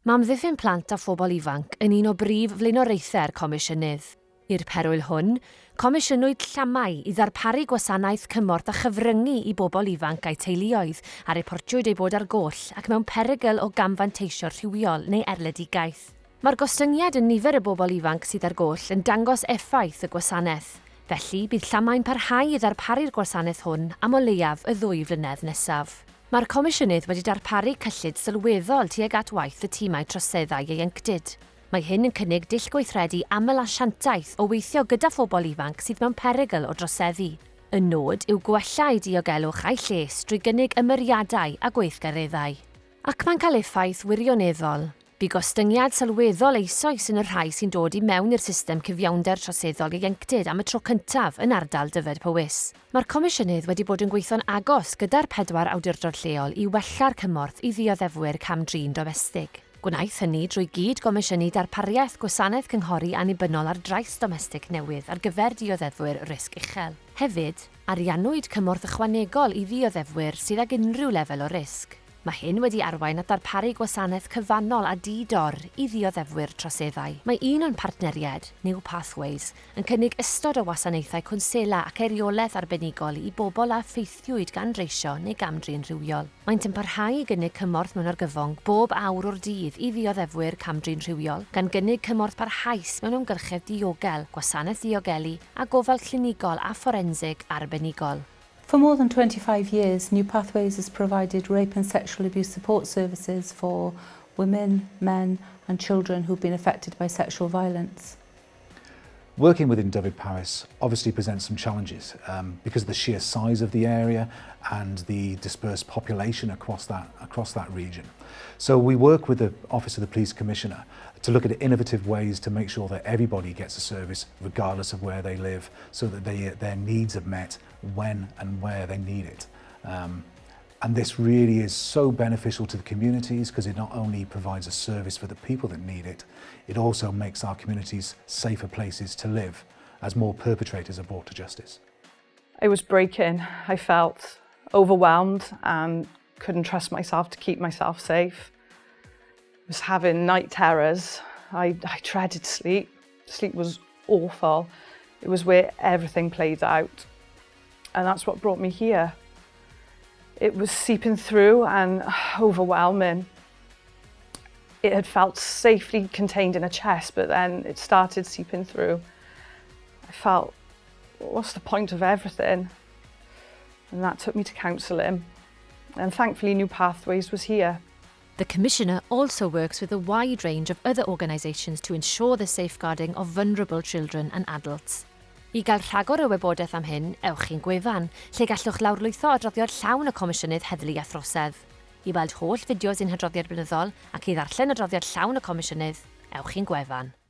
Mae amddiffyn plant a phobl ifanc yn un o brif flaenoriaethau'r Comisiynydd. I'r perwyl hwn, comisiynwyd Llamau i ddarparu gwasanaeth cymorth a chyfryngu i bobl ifanc a'u teuluoedd a riportiwyd eu bod ar goll ac mewn perygl o gamfanteisio rhywiol neu erledigaeth. Mae'r gostyngiad yn nifer y bobl ifanc sydd ar goll yn dangos effaith y gwasanaeth. Felly, bydd Llamau'n parhau i ddarparu'r gwasanaeth hwn am o leiaf y ddwy flynedd nesaf. Mae'r Comisiynydd wedi darparu cyllid sylweddol tuag at waith y timau troseddau ieuenctid. Mae hyn yn cynnig dull gweithredu aml-asiantaeth o weithio gyda phobl ifanc sydd mewn perygl o droseddu. Y nod yw gwella eu diogelwch a'u lles drwy gynnig ymyriadau a gweithgareddau. Ac mae'n cael effaith wirioneddol. Bu gostyngiad sylweddol eisoes yn y rhai sy'n dod i mewn i'r system cyfiawnder troseddol ieuenctid am y tro cyntaf yn ardal Dyfed-Powys. Mae'r Comisiynydd wedi bod yn gweithio'n agos gyda'r pedwar awdurdod lleol i wella'r cymorth i ddioddefwyr cam-drin domestig. Gwnaeth hynny drwy gyd-gomisiynu darpariaeth Gwasanaeth Cynghori Annibynnol ar Drais Domestig newydd ar gyfer dioddefwyr risg uchel. Hefyd, ariannwyd cymorth ychwanegol i ddioddefwyr sydd ag unrhyw lefel o risg. Mae hyn wedi arwain at ddarparu gwasanaeth cyfannol a di-dor i ddioddefwyr troseddau. Mae un o'n partneriaid, New Pathways, yn cynnig ystod o wasanaethau cwnsela ac eiriolaeth arbenigol i bobl a effeithiwyd gan dreisio neu gam-drin rhywiol. Maent yn parhau i gynnig cymorth mewn argyfwng bob awr o'r dydd i ddioddefwyr cam-drin rhywiol, gan gynnig cymorth parhaus mewn amgylchedd diogel, gwasanaeth diogelu a gofal clinigol a fforensig arbenigol. For more than 25 years, New Pathways has provided rape and sexual abuse support services for women, men and children who've been affected by sexual violence. Working within Dyfed-Powys obviously presents some challenges because of the sheer size of the area and the dispersed population across that region. So we work with the Office of the Police Commissioner to look at innovative ways to make sure that everybody gets a service regardless of where they live, so that their needs are met when and where they need it. And this really is so beneficial to the communities because it not only provides a service for the people that need it, it also makes our communities safer places to live as more perpetrators are brought to justice. I was breaking. I felt overwhelmed and couldn't trust myself to keep myself safe. I was having night terrors. I dreaded sleep. Sleep was awful. It was where everything played out. And that's what brought me here. It was seeping through and overwhelming. It had felt safely contained in a chest, but then it started seeping through. I felt, what's the point of everything? And that took me to counselling. And thankfully, New Pathways was here. The Commissioner also works with a wide range of other organisations to ensure the safeguarding of vulnerable children and adults. I gael rhagor o wybodaeth am hyn, ewch i'n gwefan, lle gallwch lawrlwytho adroddiad llawn y Comisiynydd Heddlu a Throsedd. I weld holl fideos ein hadroddiad blynyddol ac i ddarllen adroddiad llawn y Comisiynydd, ewch i'n gwefan.